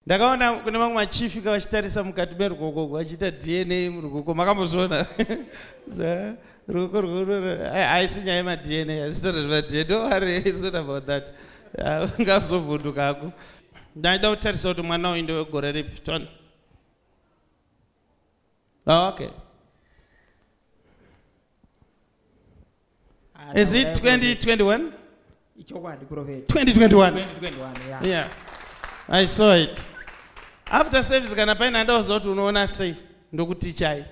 Ndakaona kune mamwe machief ka vachitarisa mukati merukoko vachiita DNA murukoko makambozviona rukoko rwuno haisi nyaya yemaDNA haisi zvemadna don't worry it's not about that ngazovhunduka hako ndaida kutarisa kuti mwana uyu ndewegore ripi tona oh, okay Is it 2021? Ichokwadi prophet. 2021. 2021, yeah. Yeah. I saw it. After service kana paine andauza kuti unoona sei ndokutichai.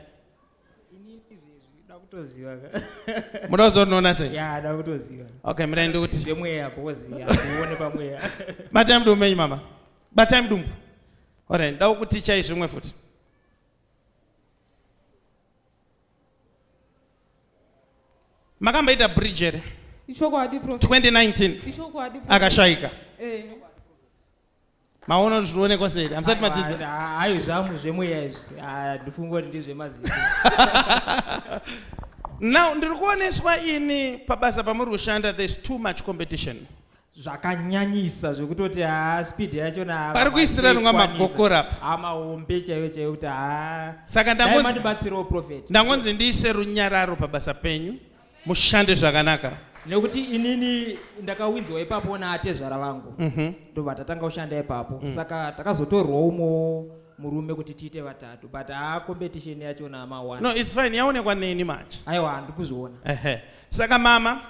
Inini izvezvi da kutoziva ka. Muda kuziva kuti unoona sei? Yeah, da kutoziva. Okay, mirai ndikuti. Zvemweya because yeah, uone pamweya. Batai mudumbu menyu mama. Batai mudumbu. Alright, ndau kutichai zvimwe futi. Makamboita bridge here? Ichokwadi prophet. 2019 Ichokwadi prophet. akashaika. Eh. Maona kuti zvinoonekwa sei? Hamusati madzidza. Hayi zvangu zvemweya izvi. Ah, ndifunga kuti ndezvemaziso. Now ndiri kuoneswa ini pabasa pamuri kushanda there's too much competition. Zvakanyanyisa zvekutoti haa speed yachona Pari kuisiranwa magokora apa. haa mahombe chaiyo chaiyo kuti haa Saka dai ndangonzi mandibatsirawo prophet ndangonzi ndiise runyararo pabasa penyu mushande zvakanaka. Nekuti inini ndakawinzwa ipapo naatezvara vangu ndobva tatanga kushanda ipapo saka takazotorwa umwe murume kuti tiite vatatu but haa competition yachona ma1. No, it's fine yaonekwa neni manje. Aiwa handikuzviona. Ehe. Saka mama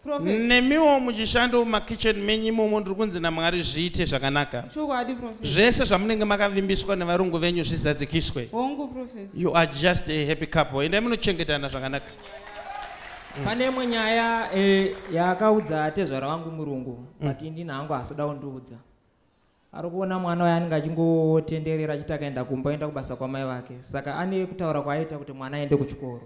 Prophet. Nemiwo muchishanda mumakitchen menyu imomo ndiri kunzi naMwari zviite zvakanaka. Chokwadi prophet. Zvese zvamunenge makavimbiswa nevarungu venyu zvizadzikiswe. Hongu prophet. You are just a happy couple. Endai munochengetana zvakanaka. Pane imwe nyaya eh, yaakaudza tezvara wangu murungu but ini hangu hasoda kundiudza. Ari kuona mwana uya anenge achingotenderera achiti akaenda kumba oenda kubasa kwamai vake. Saka ane kutaura kwaaita kuti mwana aende kuchikoro.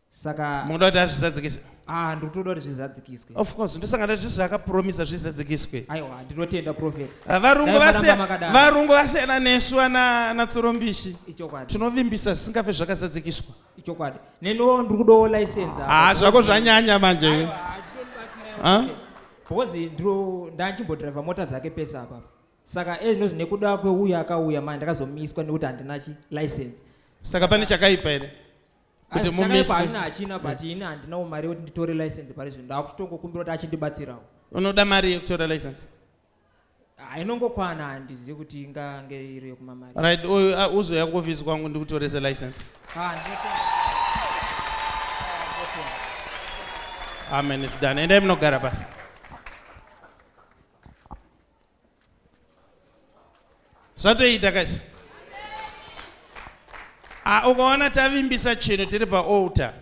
Saka Munoda kuti azvizadzikise? Ah, ndikutoda kuti zvizadzikiswe. Of course, ndosaka ndati zvakapromisa zvizadzikiswe. Aiwa, ndinotenda prophet. Ah, varungu Dai maramba vasiya makadaro. varungu vasiyana nesu ana ana tsorombishi. Ichokwadi. Tinovimbisa zvisingafe zvakazadzikiswa. Ichokwadi. Neniwo ndiri kudawo license apa. Ah, zvako zvanyanya manje. Aiwa, achitonibatsira. Ah? Because ndiro ndanchimbodriver mota dzake pese apa. Saka ezvinozvi nekuda kweuya akauya manje ndakazomiswa nekuti handina chi license. Saka pane chakaipa here? Kuti mumiswe. Hachina hachina but ini handinawo mari yekuti nditore license pari zvino ndakuchitongokumbira kuti achindibatsirawo. Unoda mari yekutora license? Ah, inongokwana handizivi kuti ingange iri yekumamari. Right, uyu ah, uzouya kuofisi kwangu ndikutorese license. Ah, ndinotenda. Amen, it's done. Endai munogara pasi. Zvatoita kashi. Ah, ukaona tavimbisa chinhu tiri paaltar.